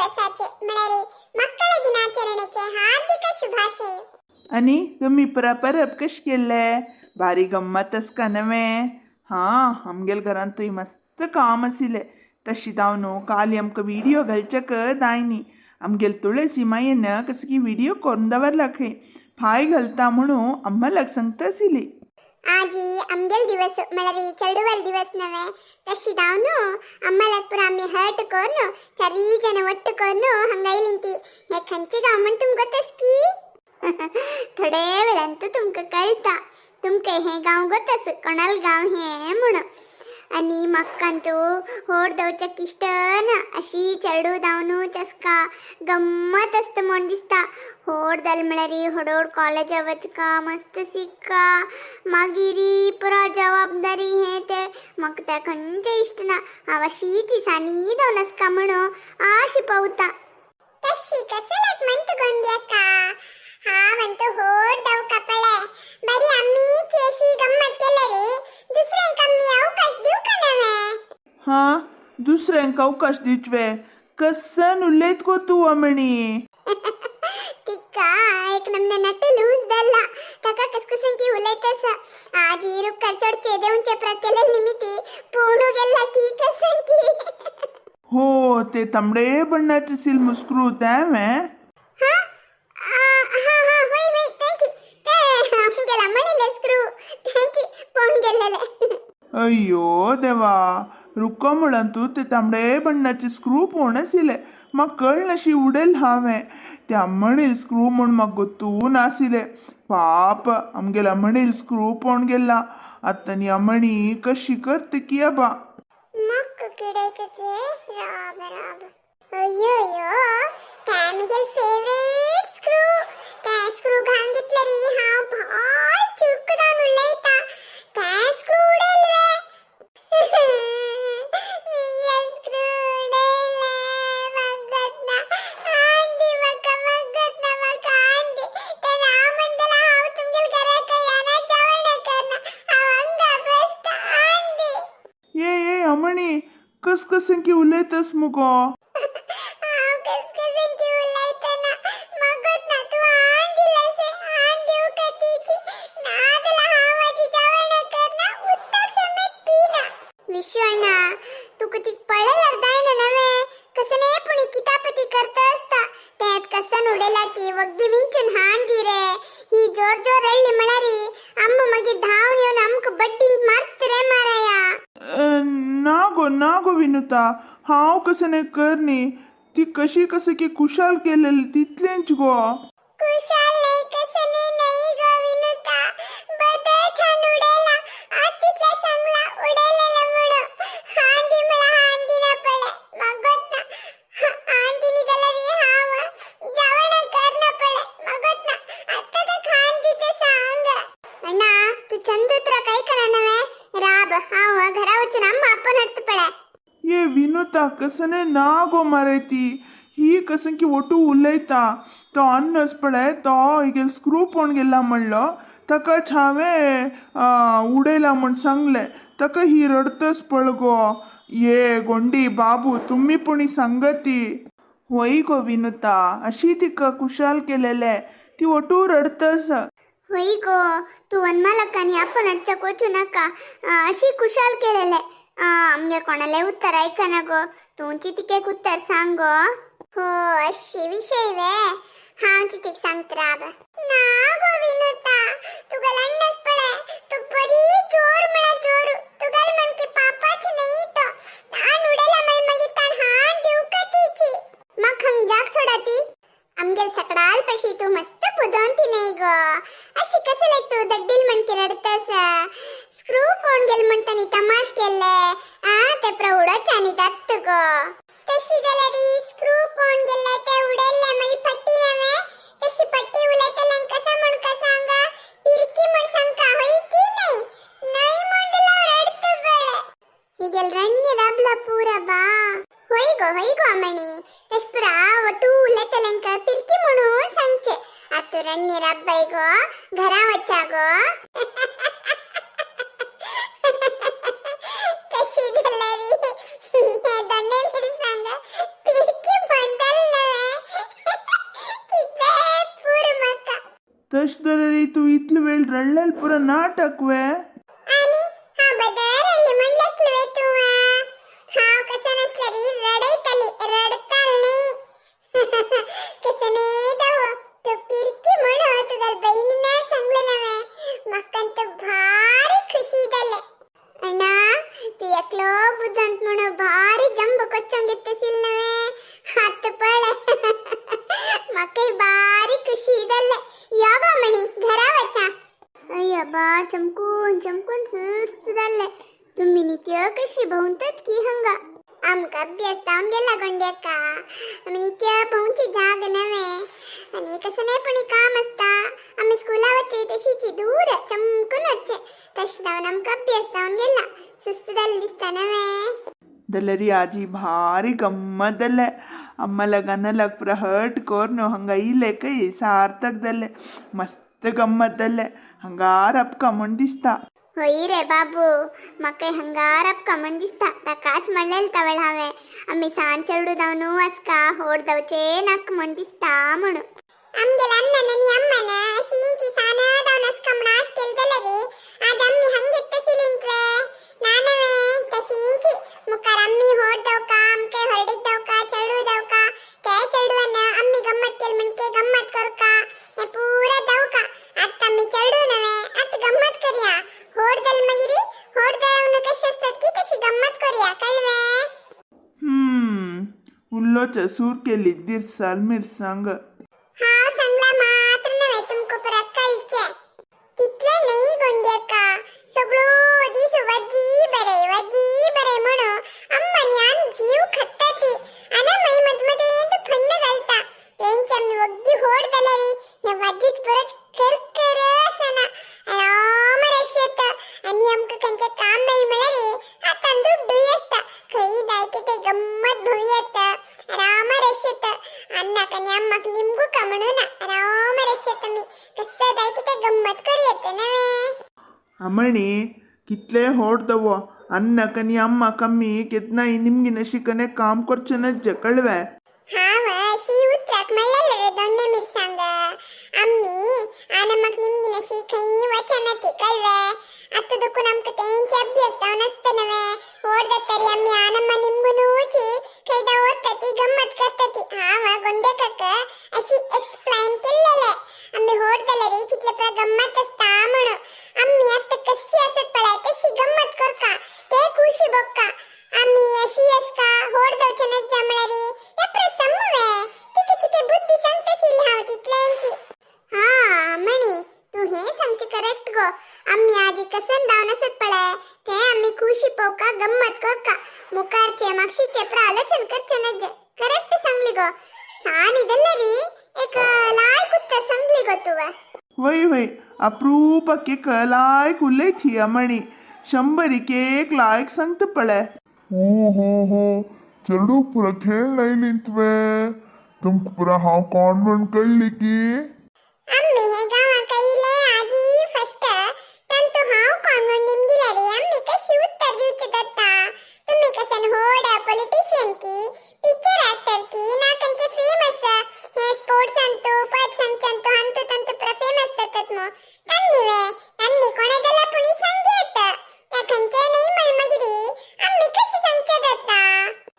दिवसाचे म्हळ्यार मक्कळ दिनाचरणेचे हार्दिक शुभाशय. आनी तुमी परब कशें केल्ले? भारी गम्मत आसका नवें? हां, आमगेल घरांतूय मस्त काम आशिल्लें. तशी जावन न्हू काली आमकां व्हिडियो घालच्याक दायनी आमगेल तुळसी मायेन कसं की व्हिडियो करून दवरला खंय, फाय घालता म्हणून अम्मालाक सांगता आशिल्ली. आजी आमगेल दिवस म्हळ्यार चेडुवल दिवस नवे, तशी जावन अम्मालाक पुरा आमी हर्ट करून चारी जण ಒಟ್ಟು करून हांगा येयलीं. हे खंयचे गांव म्हण तुमकां गोतस की थोडे वेळान तुमकां कळटा, तुमकां हे गांव गोतस कोणाल गांव हे म्हणून. आणि म्हाकांतू होड दवच्याक इश्ट ना, अशी चेडू धांवनूच आसका गम्मत आसता म्हूण दिसता. होड जाल म्हळ्यार होड कॉलेजा वचका, मस्त शिक्का, मागीर पुरा जबाबदारी हे ते म्हाका त्या खंयचें इश्ट ना. हांव अशी दिसांनी धांवन आसका म्हणून आशी पावता. तशी कसल्याक म्हणटा गोंड्याका, हांव होड धांवका पळे बरी आमीच अशी गम्मत केले रे, दुसऱ्यांक आमी अवकाश दिवका नवे. हां, दुसऱ्यांक अवकाश दिवचे कसन उलयत गो तूं अमणी? तिका एक नमने नट लूज दल्ला, ताका कसकसन की उलयतस. आजी रुक्कर चडचे देवचे प्रकेले निमिती पूर्ण गेल्ला की कसन की. हो, ते तांबडे बण्णाचे सिल मुस्क्रू तें? हा हा हा, होय होय, thank you. ते गेला म्हणले स्क्रू thank you phone गेलेले. अय्यो देवा, रुको म्हणून तूं ते तांबडे बण्णाचे स्क्रू पोवन आशिल्ले, म्हाका कळनाशी उडयल हांवें. ते अम्मणील स्क्रू म्हूण म्हाका गोत्तू नाशिल्ले. पाप, आमगेला म्हणील स्क्रू पोवन गेला. आतां नी अमणी कशी करता की आबा. मक्क किडयतच राब राब. अय्यो अय्यो, ते मिगेल फेवरेट स्क्रू, ते स्क्रू घालून घेतलं रे हांव भार चुक जावन उलयता. ते स्क्रू उडयल रे, मिगेल स्क्रू उडयले. मगत ना आंडी म्हाका, मगत ना म्हाका आंडी. ते हांव म्हणटलें हांव तुमगेल घराक येना, जेवण करना, हांव हांगा बसता आंडी. ये ये अमणी, कस कसन की उलयतस मुगो? हांव कसकसन की उलयतना मगत ना, तूं आन दिलेसे आन दिवका तिची नाजाल्यार हांव आजी जेवण करना, उदक समेत पिना. विश्वण्णा, तुका ती पळयल्यार जायना नवे, कसं पुणी कितापती करता असता. त्यात कसन उडयला की वग्गी विंचून हाण दी रे. ही जोर जोर रडली म्हळ्यारी अम्म मागीर धांवन येवन आमकां बड्डीन मारत रे माराया. ना गो ना गो विनुता, हांव कसं नाही करनी. ती कशी कसं की कुशाल केलेली तितलेंच गो. कुशाल नाही कसं नाही नाही गो विनुता, बदल छान उडयला. आज तितल्या सांगला उडयलेलं म्हणून. हांडी म्हळ्यार हांडी ना पळे मगत ना. हांडीनी जाल्यार हांव जेवण करना पळे मगत ना. आतां तर खांदीचें सांग. अण्णा, तूं चंद उतरां कांय नवे, राब हांव घरा वचून अम्मा आपोवन हाडटा पळे. ये विनुता, कसं नाही ना गो मारे, ती ही कसं की ओटू उलयता. तो अन्नस पळय, तो हिगेल स्क्रू पोवन गेला म्हणलो, ताकाच हांवें उडयला म्हूण सांगलें, ताका ही रडतस पळ गो. ये गोंडी बाबू, तुमी पुणी सांगती. होय गो विनुता, अशी तिका कुशाल केलेले, ती ओटू रडतस. होय गो, तूं वनमालकांनी आपण हाडच्याक वचूं नाका. अशी कुशाल केलेले. आमगे कोणाले उत्तर आयकना गो, तुमची तिकेक उत्तर सांग गो. हो, अशी विशय वे, हांव तितीक सांगता राब. ना गो विनुता, तुका लण्णस पळे, तू बरी चोर म्हळ्यार चोर. तुगल म्हणकी पापाच नाही तो. तान उडयला म्हण मागीर तान हाण दिवका तिची. म्हाका हंग जाग सोडा ती. आमगेल सकडाल पशी तूं मस्त पुदोवन ती न्हय गो. अशी कसले तूं दड्डील म्हणकी रडतस? स्क्रू पोवन गेल म्हणटा नी तमाश केल्ले आ ते प्र उडोवचे न्ही तत्त गो. तशी जाल्यार स्क्रू पोवन गेल्ले ते उडयल्ले मागीर पट्टी नवे, तशी पट्टी उलयतल्यांक कसा म्हण का सांग, पिरकी म्हण सांगका होय की नाही? नाही म्हणटलो रडत पळे. हिगेल रण्य दाबला पूरा बा. होय गो होय गो अमणी, तश पुरा ಒಟ್ಟು ಉलयतल्यांक पिरकी म्हणून सांगचे. आतां रण्य राब्बाय गो, घरा वच्चा गो. तशी जाल्यार हे दोने मिरसांग पिरकी म्हणटले. तशें जाल्यार तूं इतलो वेळ रडलेल पुरो नाटक वे. आनी हांव बदर रडली म्हण लेखले तूं? हांव कसं नसल्यारी रडयतली, रडताल न्ही. कसं दाव तू पिरकी म्हणून तुगेल बहिणीने सांगले नव्हे, म्हाका तर भारी खुशी जाले. अण्णा, तू एकलो बुद्धांत म्हणून भारी जंब ಕೊಚ್ಚೊಂಗಿತ್ತು ಸಿಲ್ಲವೇ ಹತ್ತು ಪಳೆ, ಮಕ್ಕಳ ಭಾರಿ ಖುಷಿ ಇದಲ್ಲೆ. ಯಾವ ಮಣಿ घरा वचा. अय्या, चमकून चमकून सुस्त जाल्ले. तुम्ही नित्य कशी भोंवतात की हंगा? आमकां अभ्यास जावन गेला गोंड्याका. आमी नित्य भोंवची जाग नव्हे आनी कसं नाही पण काम आसता. आमी स्कुला वच्चे तशीची दूर चमकून वच्चे, तशें जावन आमकां अभ्यास जावन गेला. सुस्त जाल्लें दिसता नव्हे? दलरी आजी भारी गम्मत दल्ले. अम्मलग अन्नलग ಪುರ ಹರ್ಟ್ ಕೋರ್ನು ಹಂಗ ಇಲ್ಲೇ ಕೈ ಸಾರ್ಥಕ್ ದಲ್ಲೆ. ಮಸ್ತ್ ಗಮ್ಮತ್ ದಲ್ಲೆ. ಹಂಗಾರ ಅಪ್ಕ ಮುಂದಿಸ್ತಾ. होय रे बाबू, म्हाका हंगार अपका म्हण दिसता. ताकाच म्हणलेल तवळ हांवें, आमी सान चेडू जावन आसका होड जावचे नाका म्हण दिसता म्हणून. आमगेल अण्णन आनी अम्मन अशींची सान जावन आसका म्हण आश केल जाल्यार आज आमी हंगेत तसिलींतवे नानवे. तशींची मुखार आमी होड जावका, आमकां हळडीक जावका, चेडू जावका, ते चेडवान आमी गम्मत केल म्हणके गम्मत करका, हें पुरा जावका. आतां आमी चेडू नव्हे, आतां गम्मत करया. होड जाल मागीर होड जावन कशें आसतात की तशी गम्मत करया, कळ्ळें? उल्लोच सूर केली दिरसाल मिरसांग. हांव सांगला मात्र नव्हे, तुमकां परत कळचें तितलें न्ही गोंड्याका. सगळो दीस वजी बरें वजी बरें म्हणून अम्मानी आन जीव खाता ती आनी मागीर मदमदें फण्ण घालता. तेंचे आमी वग्गी होड जाल्यार हे वाजीच परत करकर आसना, आरामार अशें येता. आनी आमकां खंयचें काम मेळ म्हळ्यार हातान दुड्डूय आसता. खंय जायते ते गम्मत भोंवी येता, आरामार अशें येता. अन्नाक आनी अम्माक निमगू का म्हणून आरामार अशें येता. मी कसं जायते ते गम्मत करू येता नव्हे? ಅಮ್ಮಣಿ, ಕಿತ್ಲೆ ಹೊಡ್ದವೋ ಅನ್ನಕ ನೀ ಅಮ್ಮ ಕಮ್ಮಿ ಕೆತ್ನ ಈ ನಿಮ್ಗಿನ ಶಿಕನೆ ಕಾಮ್ ಕೊರ್ಚನಜ್ಜ ಕಳ್ವೆ. हांव अशी उतराक म्हणलेले रे दोण्णे मिरसांग, आमी आनमाक निमगिनशी खंय वचना ती, कळ्ळे? आतां दुखून आमकां तेंचे अभ्यास जावन आसता नव्हे. होड जातरी आमी आनम्मा निमगुनूची खंय वता ती गम्मत करता ती. हांव गोंड्याकाक अशी एक्सप्लेन केल्लेले, आमी होड जाल्यार कितले पुरो गम्मत आसता म्हणून. आमी आतां कशी आसत पळय तशी गम्मत करका, ते खुशी बोक्का. आमी अशी आसका होड जावचे नज्जा म्हळ्यार हे प्रसम्मवे तिका चिके बुद्धी सांगताशील हांव तितल्यांची. हा म्हणी, तू हे सांगचे करेक्ट गो. आमी आजी कसन धावन आसत पळय ते आमी खुशी पोवका, गम्मत करका, मुखारचे मागशीचे प्र आलोचन करचे नज्जे. करेक्ट सांगली गो सान इदल्ले. एक लायक उत्तर सांगली गो तुवें. वय वय, अप्रूपಕ್ಕೆ लायक उलयथी अमणी. शंबरीक एक लायक सांगता पळे. हो हो हो, चेडू पुरा खेळ लायलींतवे. तुमकां पुरा हांव कोण म्हण कळ्ळी की? आम्ही हे गावाक आयले आजी फर्स्ट तांतू हांव कोण म्हण निमगिला रे. आम्ही कशी उत्तर दिवचे जाता? तुम्ही कसन होड पॉलिटिशियन की पिक्चर ऍक्टर की ना खंयचे फेमस हे स्पोर्ट्स अंतू पद संचंतू हंतू तंतू प्र फेमस जातात मग तांनी वे. तांनी कोणा जाल्यार पुणी सांगयेत ते खंयचे नाही म्हण मागीर आम्ही कशी सांगचे जाता?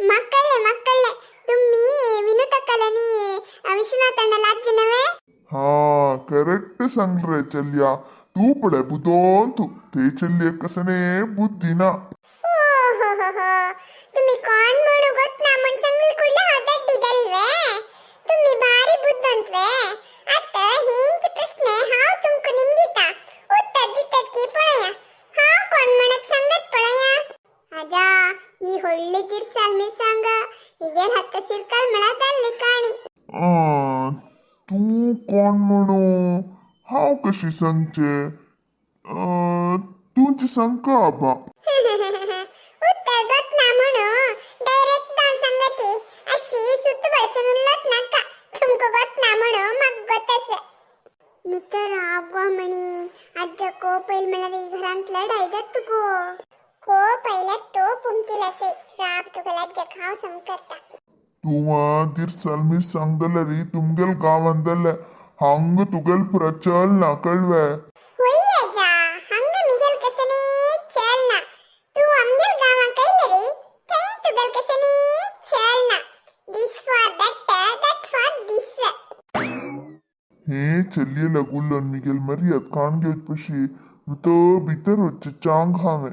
मक्कळ्ळे मक्कळ्ळे, तुम्ही विनोद आणि विश्वनाथ अण्णा लाजचे नव्हे? हा, करेक्ट सांगलं रे चल्ल्या. तू पळय बुदोन तू, ते चल्ये कसने बुद्धी ना. ओ हो हो हो, तुम्ही कोण म्हणू गोत ना म्हण सांगली कुठल्या हातात दिदल वे. तुम्ही भारी बुद्धंत वे. आता हेंच प्रश्न हांव तुमकां निमगिता, उत्तर दितात की पळया. हांव कोण म्हणत सांगत पळया. आजा, ही होडली तिरसाल मिरसांग हिगेर हात सिरकाल म्हणा जाल्ली काणी. तूं कोण म्हणू हांव कशी सांगचे? तूंच सांगका आबा. उत्तर गोत ना म्हणू डायरेक्ट जावन सांगती. अशी सुत बळसून उरलोत नाका. तुमकां गोत ना म्हणू म्हाका गोत आसा. नुतर राव म्हणी, आज्जा कोप येईल म्हळ्यार घरांत लढाई जात तुगो. कोप आयल्यार तो पुमतील असे राब तुका लज्जाक हांव समकरता. तूं दिरसाल मिरसांग जाल्यार तुमगेल गांवान जाल्यार हांग तुगेल पुरा चल ना कळवे. होय आजा, हंग मिगेल कसने चल ना. तू आमगेल गावां कळलं रे, थंय तुगेल कसने चल ना. This for that, that for this. हे चलिये लगुल्लो मिगेल मर्याद काण घेवच पशी तो भितर वच्चे चांग हांवें.